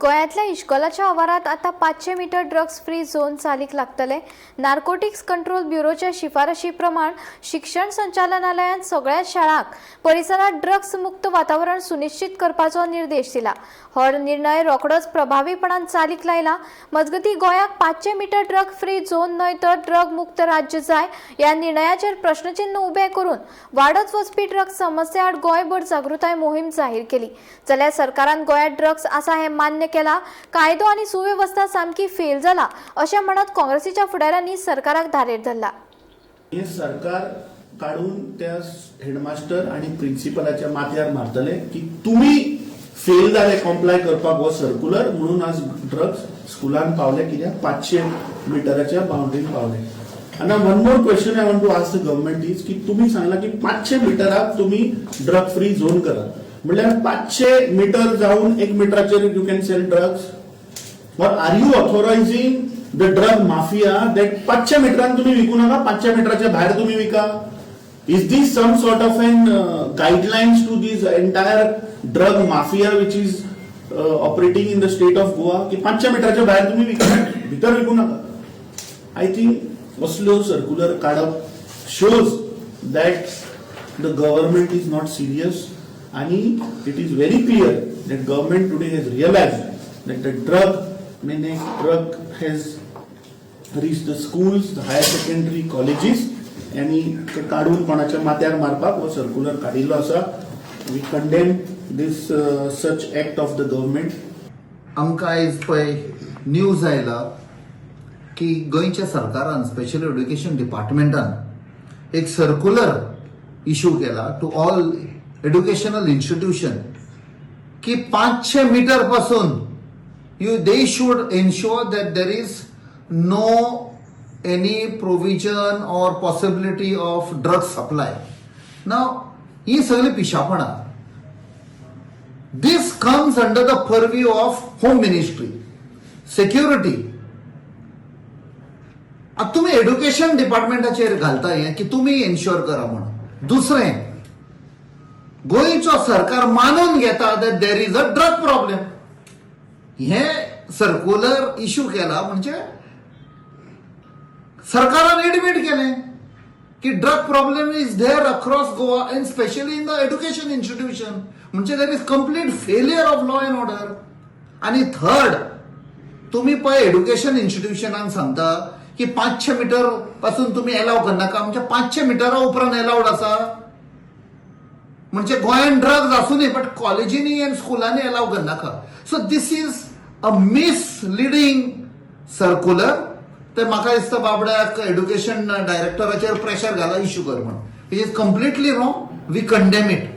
गोंयांतल्या इश्कोलाच्या आवारांत आतां 500 metre drugs free zone चालीक लागतले. नार्कोटिक्स कंट्रोल ब्युरोच्या शिफारशी प्रमाण शिक्षण संचालनालयान सगळ्या शाळांक परिसरात ड्रग्स मुक्त वातावरण सुनिश्चित करपाचो निर्देश दिला. हो निर्णय रोखडोच प्रभावीपणान चालीक लायला. मजगतीं, गोंयाक 500 मिटर ड्रग फ्री झोन न्हय तर ड्रग मुक्त राज्य जाय ह्या निर्णयाचेर प्रश्नचिन्ह उबें करून वाडत वचपी ड्रग्स समस्ये आड गोंयभर जागृताय मोहीम जाहीर केली. जाल्यार सरकारान गोंयांत ड्रग्स आसा हें मान्य केलां, कायदो आनी सुवेवस्था सामकी फेल जाला अशें म्हणत काँग्रेसीच्या फुडाऱ्यांनी सरकाराक धारेर धरला. हे सरकार काडून त्या हेडमास्टर आणि प्रिन्सिपलाच्या माथ्यार मारतले की तुमी फेल जाले कॉम्प्लाय करपाक हो सर्क्युलर, म्हणून आज ड्रग्स स्कुलान पावले, कित्याक 500 मिटराच्या बाउंड्रीन पावले. आनी one more question I want to ask the government is की तुम्ही सांगला की 500 मिटराक तुम्ही ड्रग फ्री झोन करा, म्हणल्यार 500 मिटर जावन एक मिटराचेर you can sell drugs, or are you authorizing the drug mafia that 500 मिटरान तुम्ही विकू नका, 500 मिटराच्या भायर तुम्ही विका? Is this some sort of an guidelines to this entire drug mafia which is operating in the state of Goa की 500 मिटराच्या भायर तुम्ही विका, भितर विकू नका? I think असल्यो सर्क्युलर काडप shows that the government is not serious आणि it is very clear that government today has realized that the drug menace, drug has reached the schools, the higher secondary, colleges आणि ते काडून कोणाच्या माथ्यार मारपाक हो सर्क्युलर काडिल्लो आसा. We condemn this such act of the government. आमकां आयज पळय न्यूज आयला की गोंयच्या सरकारान, स्पेशल एड्युकेशन डिपार्टमेंटान एक सर्क्युलर इशू केला टू ऑल एड्युकेशनल इन्स्टिट्यूशन की 500 मिटर पासून they should ensure that there is no any provision or possibility of drug supply. Now, ही सगळी पिशापणां. This comes under the purview of Home Ministry, security. आता तुम्ही education डिपार्टमेंटाचेर घालता हें की तुमी एन्श्योर करा म्हणून. दुसरें, गोंयचो सरकार मानून घेता that there is a drug problem. हे सर्क्युलर इशू केला म्हणजे सरकारान एडमीट केलें की drug problem is there across Goa and specially in the education institution. म्हणजे there is complete failure of law and order. आणि थर्ड, तुम्ही पळय एड्युकेशन इन्स्टिट्यूशनान सांगता की 500 मिटर पासून तुम्ही एलाव करनाका, म्हणजे 500 मिटरा उपरांत एलावड आसा. म्हणजे गोंयान ड्रग्ज आसूनय, बट कॉलेजींनी आनी स्कुलांनी एलाव करनाका. So this is a misleading circular. ते म्हाका दिसता बाबड्याक एड्युकेशन डायरेक्टराचेर प्रेशर घाला इश्यू कर म्हणून. It is completely wrong. We condemn it.